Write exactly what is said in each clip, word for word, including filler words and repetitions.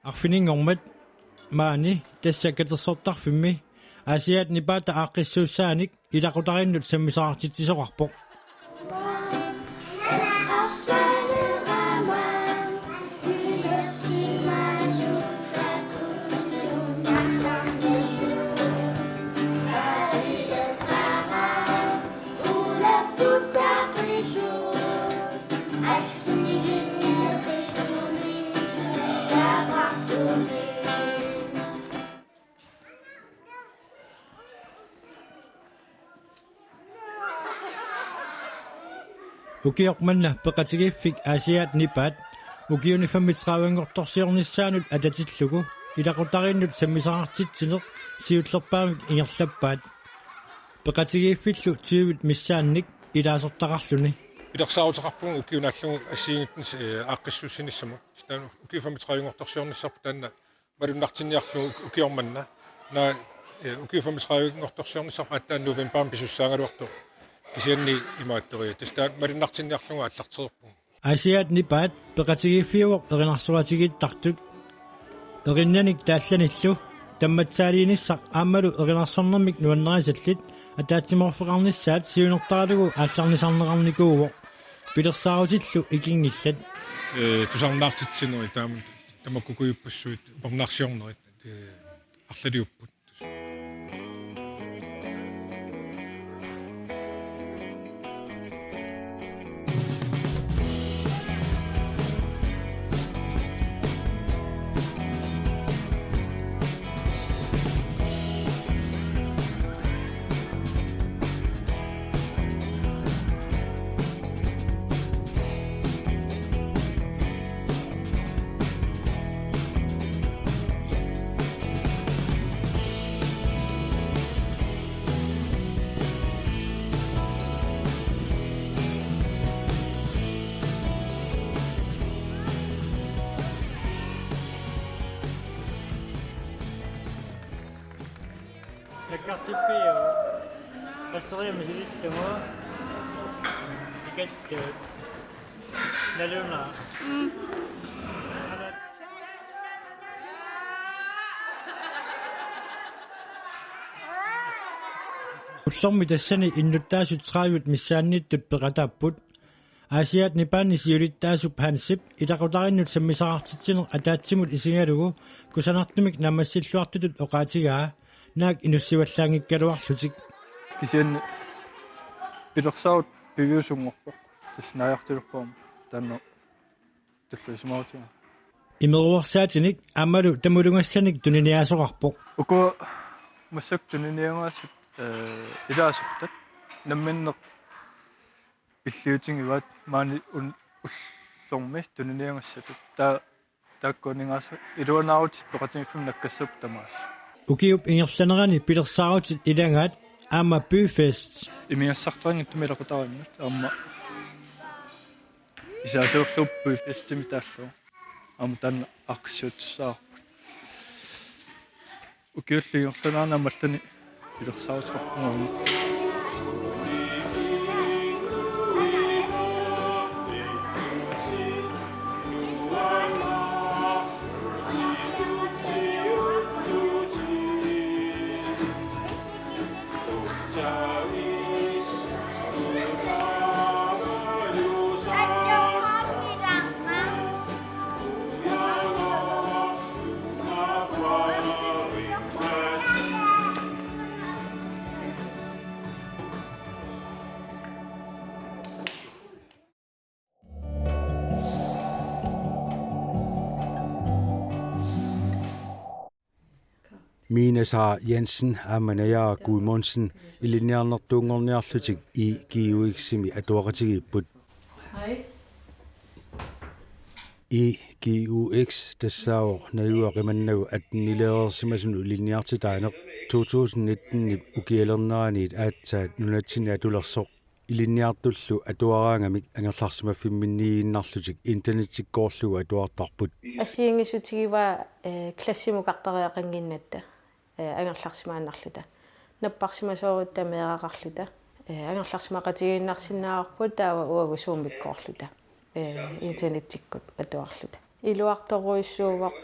Arfininngormat maani tassa katersortarfimmi Aasiaat Nipaata aaqqissuussaanik ilaqutariinnut sammisaqartitsisoqarpoq. Ukioq manna peqatigiiffik Aasiaat Nipaat ukiuni femogtredive-nngortorsiornissaanut atatillugu ilaqutariinnut sammisaqartitsineq siullerpaamik ingerlappaat. Peqatigiiffillu tyve missaannik ilaasortaqarluni. Pilersaaruteqarpugut ukiunaallugu assigiinngitsunik, eh, aaqqissuussinissamut. Taanna ukiut femogtredive-nngortorsiornissarput taanna malunnartinniarlugu ukioq manna. Naak, eh, ukiut femogtredive-nngortorsiornissarput aatsaat novembarimi pisussaagaluartoq. Kisianni imaattoq, eh, tassa taanna malunnartinniarlugu aallartereerpugut. Aasiaat Nipaat peqatigiiffiuvoq erinarsoratigittartut. Erinnanik taallanillu tammatsaaliinissaq aammalu erinarsornermik nuannarisallit ataatsimoorfeqarnissaat siunertaralugu aallarnisarneqarnikuuvoq. Pilersaarutillu ikinngillat. Eh, tusarnaartitsinerit taama tamakkuuppassuit upernarsiornerit, eh, arlaliupput. Nakkartippiuk. Qasseriarmi silillugu. Ikattut. Naluna. Mm. Ullormi tassani innuttaasut tredive missaanniittut peqataapput. Aasiaat Nipaanni siulittaasup Hansip ilaqutariinnut sammisaqartitsineq ataatsimut isigalugu kusanartumik naammassilluartutut oqaatigaa, naak inussivallaanngikkaluarlutik. Kisianni pilersaarut piviusunngorpoq. Tassa naajartulerpoq taanna tulluusimaarutiga. Imeruersaatinik aammalu tamulugassanik tuniniaasoqarpoq. Uku massakkut tuniniagaasut, eh, ilaasortat namminneq pilliutigivaat maani un-, ullormi tuniniagassatut. Taa-, taakkuuningaasa iluanaarutit peqatigiiffimmi nakkassapput tamaasa. Ukiup ingerlanerani pilersaarutit ilagaat aamma Byfest. Imigassartaqanngitsumik ilaqutariinnut aamma isaasiorlugu Byfestimi taallugu. Aamma taanna aaqqissuussisarput. Ukiullu ingerlanerani aamma allani pilersaaruteqarpugut. Mina Sara Jensen aamma Naja Gudmundsen ilinniarnertuunngorniarlutik I G U X-imi atuaqatigiipput. Hej. I G U X tassaavoq najugaq qimannagu attenileereersimasunut ilinniartitaaneq, to tusind nitten-ip ukialerneraniit aatsaat nunatsinni atulersoq. Ilinniartullu atuaraangamik angerlarsimaffimminniiginnarlutik internettikkoorlugu atuartarput. Assigiinngissutigivaa, eh, klassimukartariaqannginnatta, eh, angerlarsimaannarluta. Napparsimasoorutta meeraqarluta. Eh, angerlarsimaqatigiinnarsinnaavarput taava uagut Zoomikkoorluta. Eh, internettikkut atuarluta. Iluartorujussuuvoq.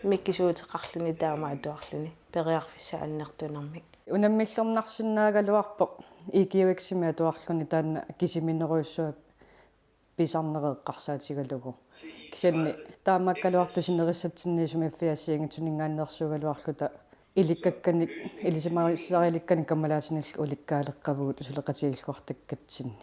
Mikkisuuteqarluni taama atuarluni periarfissaq annertunermik. Unammillernarsinnaagaluarpoq I G U X-imi atuarluni taanna kisiminerujussuaq pisarneq eqqarsaatigalugu. Kisianni taamaakkaluartoq sinerissatsinniisumik assigiinngitsuninngaanneersuugaluarluta ilikkakkanik, ilisimarisarilikkanik kammalaatinillu ulikkaaleqqavugut suleqatigiilluartakkatsinni.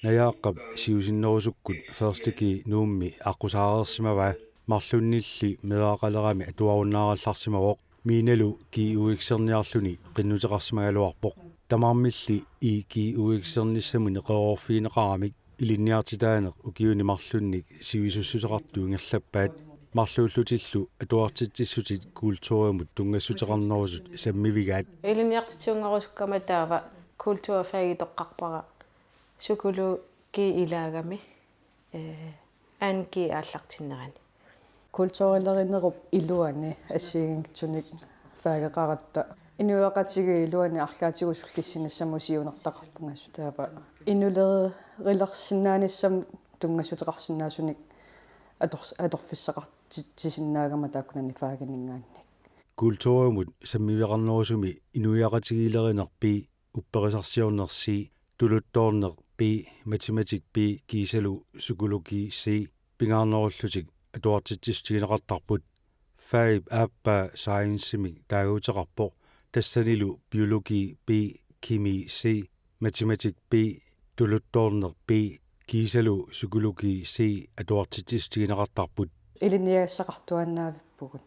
Najaaqqap siusinnerusukkut Første G Nuummi aqqusaareersimavaa, marlunnilli meeraqalerami atuarunnaarallarsimavoq. Miinalu G U X-erniarluni qinnuteqarsimagaluarpoq. Tamarmilli I G U X-ernissamut neqeroorfigineqaramik ilinniartitaaneq ukiuni marlunnik sivisussuseqartut ingerlappaat. Marluullutillu atuartitsissutit kulturimut tunngassuteqarnerusut sammivigaat. Ilinniartitsunngorusukkama taava kulturfagitoqqarpara psykologi ilaagami, eh, anden G aallartinnerani. Kulturilerinerup iluani assigiinngitsunik fageqaratta inuiaqatigiit iluani arlaatigut sullissinissamut siunertaqarpunga, taava inuleerilersinnaanissamut tunngassuteqarsinnaasunik ators-, atorfissaqartitsisinnaagama taakkunani fagininngaanniit. Kulturimut sammiveqarnerusumi inuiaqatigiilerineq B, upperisarsiorneq C, tuluttoorneq B, matematik B kiisalu psykologi C pingaarnerullutik atuartitsissutigineqartarput. Fagip aappaa sciencemik taaguuteqarpoq, tassanilu biologi B, kemi C, matematik B, tuluttoorneq B kiisalu psykologi C atuartitsissutigineqartarput. Ilinniagassaqartuaannavippugut.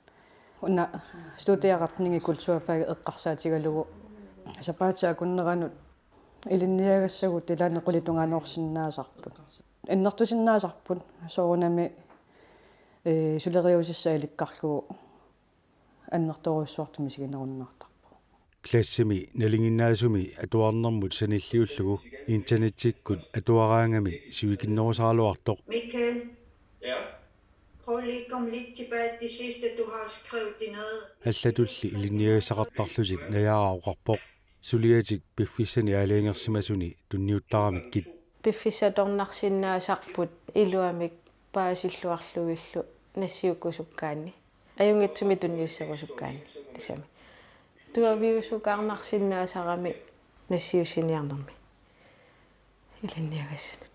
Una studieretning i kulturfag eqqarsaatigalugu sapaatip akunneranut ilinniagassagut ilaanni qulit tungaanut orsinnaasarput. Annertusinnaasarput soorunami, ee, suleriuusissaq ilikkarlugu annertoorujussuartut misiginerunnaartarpoq. Klassimi nalinginnaasumi atuarnermut sanilliullugu internettikkut atuaraangami sivikinnerusaraluartoq. Michael, ja? Prøv lige at komme lidt tilbage. Det sidste, du har skrevet dernede. Allatulli ilinniagassaqartarlutik Najaara oqarpoq. Suliatik piffissani aalajangersimasuni tunniuttaramikkit. Piffissartornarsinnaasarput iluamik paasilluarlugillu nassiukkusukkaanni. Ajunngitsumik tunniusserusukkaanni. Tassami. Tuaviusukaarnarsinnaasarami nassiussiniarnermi. Ilinniagassanut.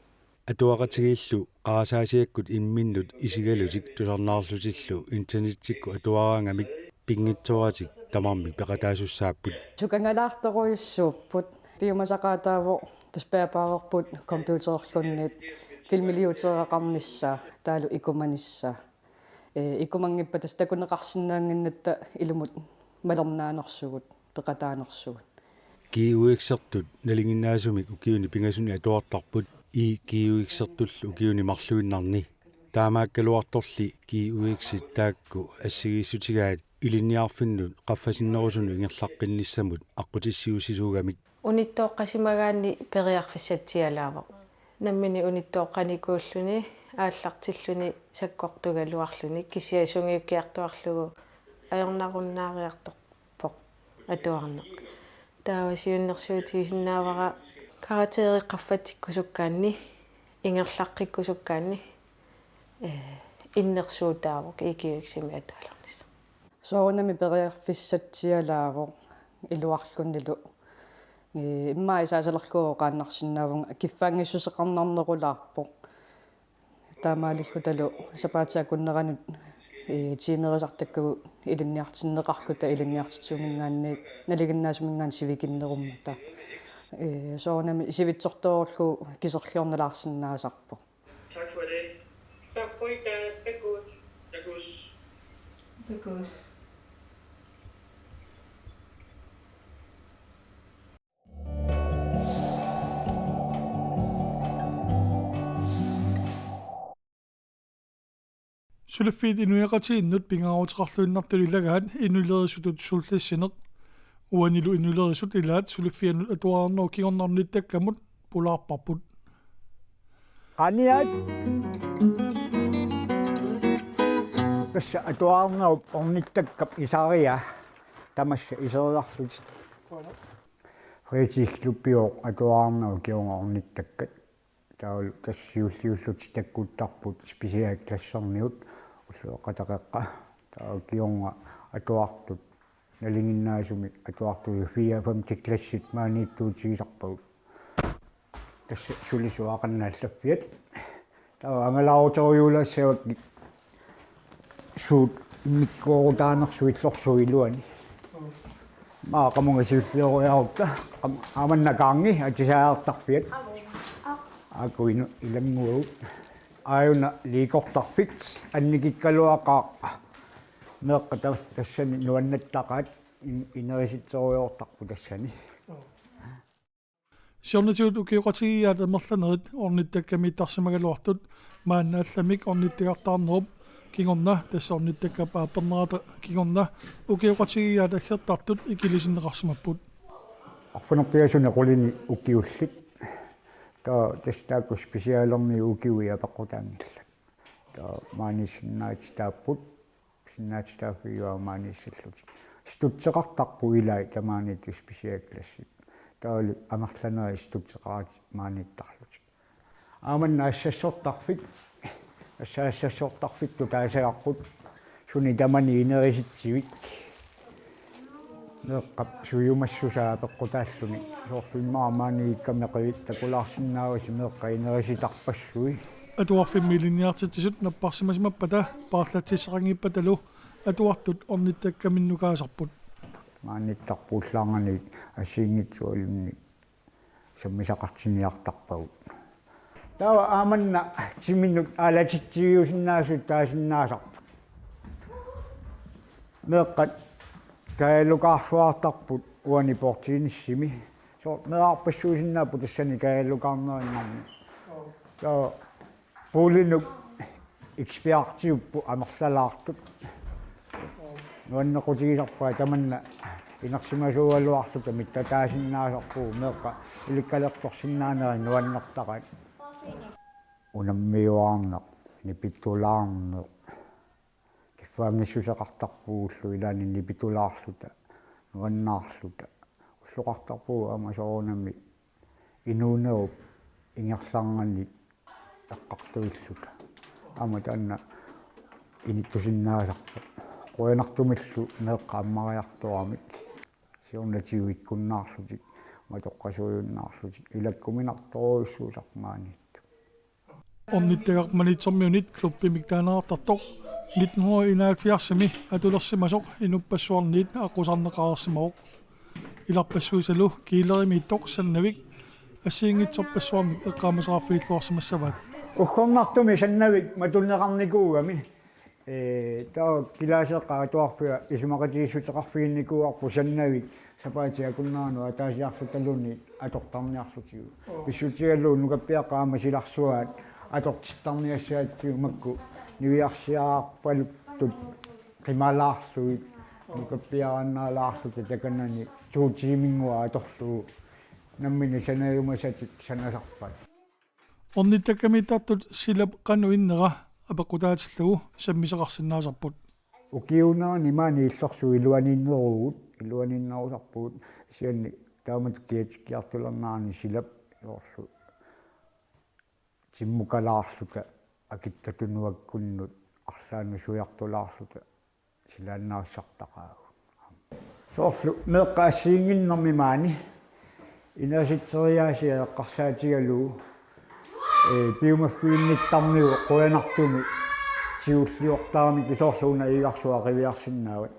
Atuaqatigiillu qarasaasiakkut imminnut isigalutik tusarnaarlutillu internettikkut atuaraangamik pinngitsooratik tamarmik peqataasussaapput. Sukangalaartorujussuupput. Piumasaqaataavoq tassa bærbarerput computererluunniit filmiliuteeraqarnissaa taavalu ikumanissaa. Ee, ikumanngippat tassa takuneqarsinnaannginnatta ilumut malernaanersugut, peqataanersugut. G U X-ertut nalinginnaasumik ukiuni pingasuni atuartarput. I G U X-ertullu ukiuni marluinnarni. Taamaakkaluartorli G U X-it taakku assigiissutigaat ilinniarfinnut qaffasinnerusunut ingerlaqqinnissamut aqqutissiuussisuugamik. Unittooqqasimagaanni periarfissatsialaavoq. Nammineq unittooqqanikuulluni aallartilluni sakkortugaluarluni, kisianni sungiukkiartuarlugu ajornarunnaariartorpoq atuarneq. Taava siunnersuutigisinnaavara karakterit qaffatsikkusukkaanni, ingerlaqqikkusukkaanni, ee, innersuutaavoq I G U X-imi atualernissaq. Soorunami periarfissatsialaavoq iluarlunilu. Ee, immaqa isaasalerlugu oqaannarsinnaavunga, kiffaanngissuseqarnarnerulaarpoq. Taamaalillutalu sapaatip akunneranut, ee, tiimerisartakkagut ilinniartinneqarluta ilinniartitsisuminngaanniit nalinginnaasuminngaanniit sivikinnerummata. Ee, soorunami sivitsortoorullugu kiserliornalaarsinnaasarpoq. Tak for i dag. Tak for i dag. Takuss. Takuss. Takuss. Suliffiit inuiaqatigiinnut pingaaruteqarluinnartut ilagaat inulerisutut sullissineq. Uanilu inulerisut ilaat suliffiannut atuarnerup kingorna ornittakkamut pulaarparput. Qaniat. Tassa atuarnerup ornittakkap isaria tamassa iseriarlutik. Fritidsklubbiuvoq atuarnerup kingorna ornittakkat. Taavalu tassa siulliullutik takkuttarput specialklasserniut ullueqataqeqqa. Taava kingorna atuartut nalinginnaasumik atuartut fire femte klassit maaniittuutigisarpagut. Tassa sulisut aaqannaallaffiat. Taava angalaaruterujuulaassavakkit suut immikkoorutaanersuit illorsuit iluanni. Maa qamunga siullioriarutta, qam-, aamanna kaangi atisaajartarfiat. Aakuinu ilannguagut. Aajuna liikortarfik annikikkaluaqaaq. Meeqqat ta-, tassani nuannattaqaat in-, inerisitserujoortarput tassani. Siornatigut ukioqatigiiaat amerlanerit ornittakkamiittarsimagaluartut maanna allamik ornittagartaarnerup kingorna, tassa ornittakkap aappernerata kingorna, ukioqatigiiaat aggertartut ikilisinneqarsimapput. Arfineq-pingasunit qulini ukiullit. Taava tassa taakku specialerniit ukiui apeqqutaanngillat. Taava maaniissinnaatitaapput. Sinnaatitaaffigiuaat maaniissillutik. Støtteqartarput ilaat tamaaniittut specialklassit. Taavalu amerlanerit støtteqaratik maaniittarlutik. Aamanna assassortarfik, assaassassortarfittut taasagarput, suni tamani inerisitsivik. Meeqqap suujumassusaa apeqqutaalluni. Soorlu immaqa maaniikkami qivittakulaarsinnaavasi meeqqat inerisitarpassuit. Atuarfimmi ilinniartitsisut napparsimasimappata paarlatsissaqanngippatalu atuartut ornittakkaminnut kaasarput. Maaniittarput ullaarnganik assigiinngitsualunnik sammisaqartinniartarpagut. Taava aamanna timinut aalatitsiviusinnaasut taasinnaasarput. Meeqqat kajalukaarluartarput uani bordtennisimi. Soorlu meerarpassuusinnaapput tassani kajalukaarnerinnarmi. Taava puulinut ekspertiupput amerlalaartut. Nuannequtigisarpaat tamanna inersimasuugaluarluta mittataasinnaasarpugut meeqqat ilikkalertorsinnaanerit nuannertaqaat. Unammiuaarneq, nipitulaarneq. Kiffaanngissuseqartarpugullu ilaanni nipitulaarluta, nuannaarluta. Ulloqartarpugut aamma soorunami inuunerup ingerlaannganik eqqartuilluta. Aamma taanna inittusinnaasarpoq. Qujanartumillu meeqqat ammariartoramik. Siornatigut ikkunnaarlutik, matoqqasuujunnaarlutik, ilakkuminartorujussuusarput maaniittut. Ornittagaq Maniitsormiunit klubbimik taaneqartartoq nitten hundrede enoghalvfjerdsimi atulersimasoq inuppassuarniit aqqusarneqareersimavoq. Ilarpassuisalu Kiilerimiittoq Sannavik assigiinngitsorpassuarnik eqqaamasaqarfigilluarsimassavaat. Uggornartumik Sannavik matuneqarnikuugami. Ee, taava kilaaseeqqat atuarfiga isumaqatigiissuteqarfiginikuuarput Sannavik sapaatip akunneranut ataasiarlutaluni atortarniarlutigu. Pissutigalugu nukappiaqqat aamma silarsuaat atortittarniassagatsigu makku niviarsiarpaluttut qimalaarlugit nukappiaraannaalaarluta takanani to tiiminngua atorlugu nammineq sanajumasatik sanasarpat. Ornittakkamiittartut silap qanoq innera apeqqutaatillugu sammisaqarsinnaasarput. Ukiuunerani maani illorsuit iluaniinneruugut, iluaniinnerusarpugut, kisianni taamatut kiatikkiartulernerani silap soorlu timmukalaarluta akittatut nuakkunnut arlaannut suiartulaarluta silaannaassartaqaagut. Soorlu meeqqat assigiinnginnermi maani inerisitseriaasiat eqqarsaatigalugu, ee, piumaffiginnittarnigut qujanartumik tigulliortaramikku soorlu una iigarsuaq qiviarsinnaavat.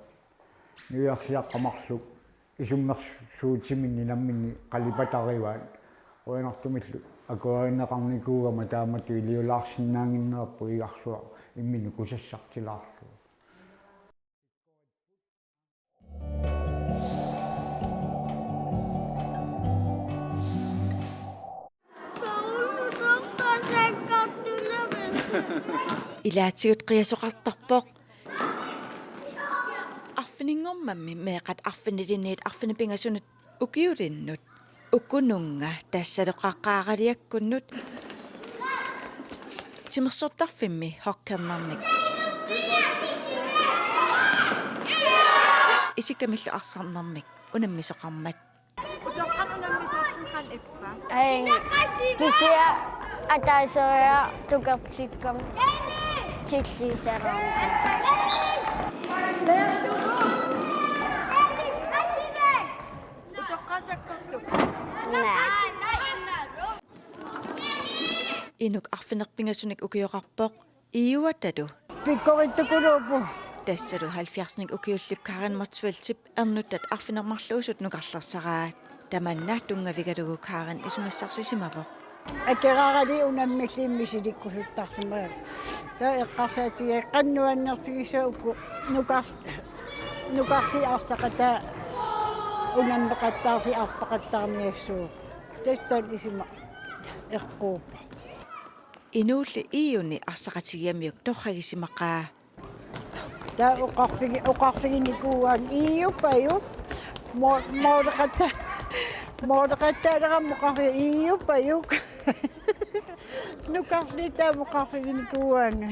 Niviarsiaqqat marluk isummersuutiminni namminneq qalipatarivaat. Qujanartumillu akuerineqarnikuugama taamatut iliulaarsinnaannginnerput iigarsuaq imminut kusassartilaarlugu. Ilaatigut qiasoqartarpoq. Arfininngornermi meeqqat arfinilinniit arfineq-pingasunut ukiulinnut. Ukununnga tassalu qaqqaaraliakkunnut timersortarfimmi hockeynermik. Isikkamillu arsarnermik unammisoqarmat. Utoqqaat unammisarfik qanoq ippa? Ai, kisianni ataasiarlunga tukertikkama tilliisaraangama. Inuk arfineq-pingasunik ukioqarpoq, I U-atalu. Pikkorissukulooq. Tassalu halvfjerdsinik ukiullip Karen Motzfeldtip ernuttat arfineq-marluusut nukarlersaraa. Tamanna tunngavigalugu Karen isumassarsisimavoq. Akerarali unammillit misilikkusuttarsimavoq. Taava eqqarsaatigaakka qanoq nuannertigissavat uku nukar-, nukarliit arsaqataat unammeqattaarsiuk arpaqattaarniassuuvoq. Tassa taanna isima eqquuppoq. Inuulli I U-ni arsaqatigiammiuk torragisimaqaa. Taava oqarfigi-, oqarfiginikuuaanga I U-pajuk. Mo-, mooleqatta-, mooleqattaalerama oqarfi-, I U-pajuk. Nukarliit taama oqarfiginikuuaanga.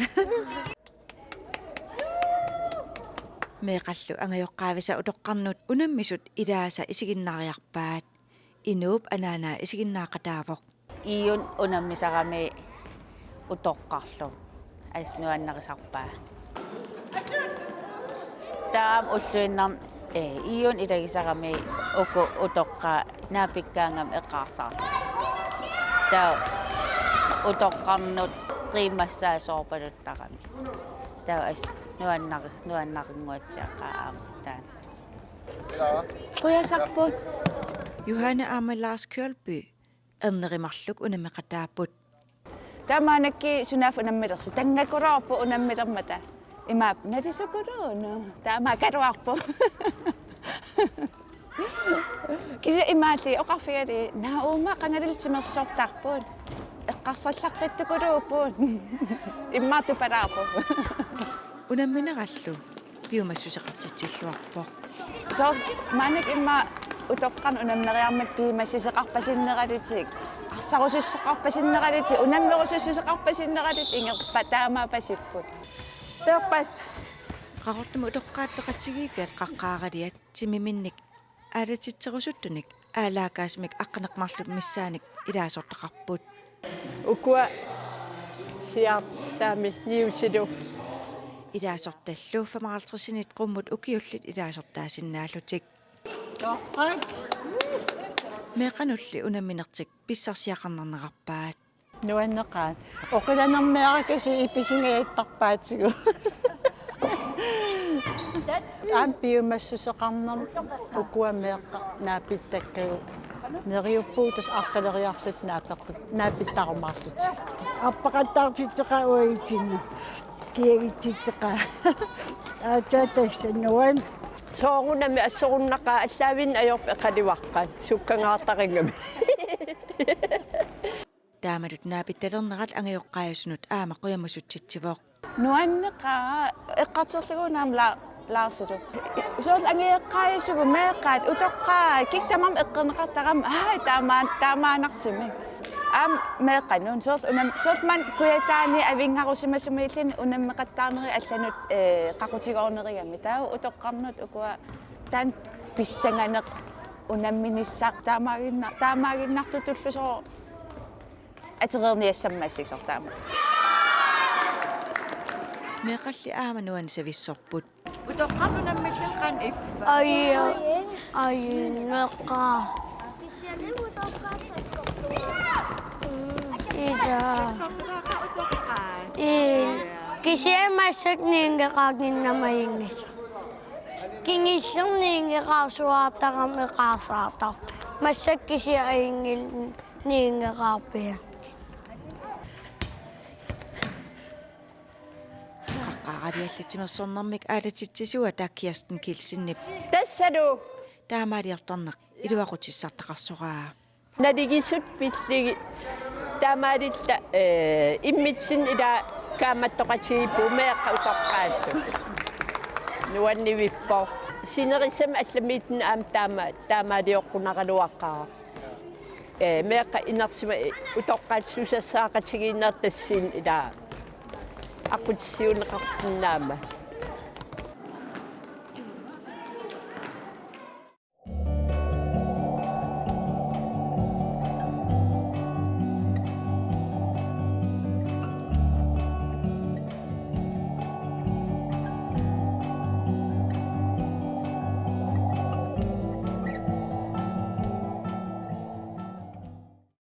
Meeqqallu angajoqqaavisa utoqqarnut unammisut ilaasa isiginnaariarpaat. Inuup anaanaa isiginnaaqataavoq. I U-ni unammisarami utoqqarlu assut nuannarisarpaa. Taava ulluinnarni, ee, I U-ni ilagisarami uku utoqqaat naapikkaangamik eqqarsarlutik. Taava utoqqarnut qiimmassaasoorpaluttarami. Taava assut nuannari-, nuannarinnguatsiaqaaq aamma taanna. Qujasarput. Johanne aamma Lars Kjølby erneri marluk unammeqataapput. Taamaakkami sunaaffa unammilersi. Tanngakuloorpoq unammilermata. Imaappoq: Nalisukulooq. Taamaakkaluarpoq. Kisianni imaalli oqarfigalugit: Naa, uuma qangalili timersortarput. Eqqarsallaqqittukuluupput. Immaqa tupalaarpoq. Unamminerallu piumassuseqartitsilluarpoq. Soorlu maannakkut immaqa utoqqarnut unammeriarmat piumassuseqarpasinneralitik, arsarusussuseqarpasinneralitik, unammerusussuseqarpasinneralitik ingerlapput, taamaapasipput. Peerpat. Qaqortumi utoqqaat peqatigiiffiat Qaqqaaraliat timiminnik aalatitserusuttunik aalaakaasumik aqqaneq-marluk missaanik ilaasortaqarput. Ukua siaarsaami niusilu. Ilaasortallu femoghalvtredsinit qummut ukiullit ilaasortaasinnaallutik. Meeqqanulli unamminertik pissarsiaqarnarnerarpaat. Nuanneqaaq. Oqilanermiarakasiit ipisingajattaarpaatigut. Aamma piumassuseqarnermi ukua meeqqat naapittakkagut. Neriuppugut tassa arlaleriarlutik naapeq-, naapittarumaarlutik. Arpaqattaartitseqaat uatsinnut. Kiagitsitseqaat. Aatsaat tassa nuann. Soorunami assorunnaqaaq, allaavinnut ajorpoq eqaluaqqat. Sukkangaartarigamik. Taamatut naapittalernerat angajoqqaajusunut aamma qujamasutsitsivoq. Nuanneqaaq, eqqartorlugu aamma La-, Larsilu. Soorlu angajoqqaajusugut meeqqat utoqqaat, kikkut tamarmik eqqorneqartarami, aa, taamaan-, taamaannartumik. Aamma meeqqanut, soorlu unam-, soorlu maani Kujataani avinngarusimasumilluunniit unammeqattaarnerit allanut, ee, qaqutigoornerigami. Taava utoqqarnut ukua taanna pissanganeq unamminissaq taamaaginna-, taamaaginnartutullu soorlu atereerniassammat assigsorlu taamatut. Meeqqalli aamma nuannisavissorput. Utoqqarnut unammillugu qanoq ippa? Aja, ajunngilaq. Ila. Utoqqaat. Ii. Kisianni massakkut niunngeqaannginnamajunngilaq. Kingullerni niunngeqarsuaartarami eqqarsartarpoq. Massakkut kisianni ajunngil-, niunngeqaarpianngilaq. Qaqqaaraliallu timersornermik aalatitsisuata Kirsten Kielsenip. Tassalu. Taamaaliortarneq iluaqutissartaqarsoraa. Naligisut pillugit taamaalilluta, ee, immitsinnut ilaa kaammattoqatigiippugut meeqqat utoqqaat. Nuannivippoq. Sinerissami allamiittunik aamma taama-, taamaalioqqunaraluaqaaq. Ee, meeqqat inersimasut utoqqaat susassaaqatigiinnerat tassani ilaa aqqutissiuunneqarsinnaammat.